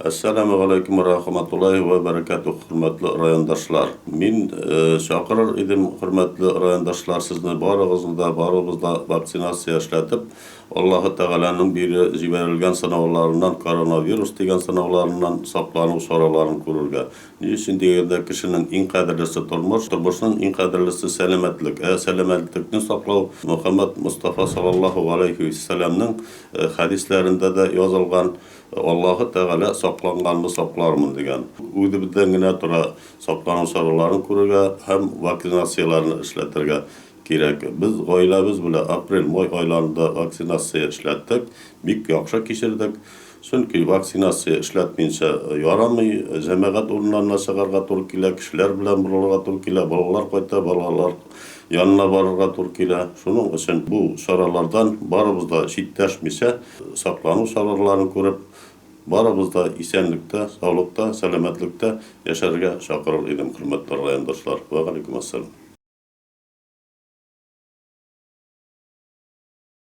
Әссәламегаләйкүм вә рәхмәтуллаһи вә бәрәкәтүһ, хөрмәтле райондашлар! Мин чакырыр идем, хөрмәтле райондашлар, сезне барыгызны да, барыбыз да вакцинация эшләтеп, Аллаһы Тәгаләнең бире җибәрелгән сынауларыннан, коронавирус дигән сынауларыннан саклану чараларын күрергә. Ни өчен дигәндә, кешенең иң кадерлесе тормыш, тормышның иң кадерлесе сәламәтлек. Ә сәламәтлекне саклау Мөхәммәд Мостафа саллаллаһу галәйһи вәссәламнең хәдисләрендә дә язылган. Аллаһы Тәгалә сакланганны саклармын дигән. Үзебездән генә тора саклану чараларын күрергә һәм вакцинацияләрне эшләтергә кирәк. Без гаиләбез белән апрель, май айларында вакцинация эшләттек, бик яхшы кичердек. Чөнки вакцинация эшләтмиенчә ярамый, җәмәгать урыннарына чыгарга туры килә, кешеләр белән булырга туры килә, балалар кайта, балалар янына барырга туры килә. Шуның өчен бу чаралардан барыбыз да читләшмичә, Саклану чараларын күреп, барыбыз да исәнлектә, саулыкта, сәламәтлектә яшәргә чакырыр идем, хөрмәтле райондашлар. Вәгаләйкүм әссәлам.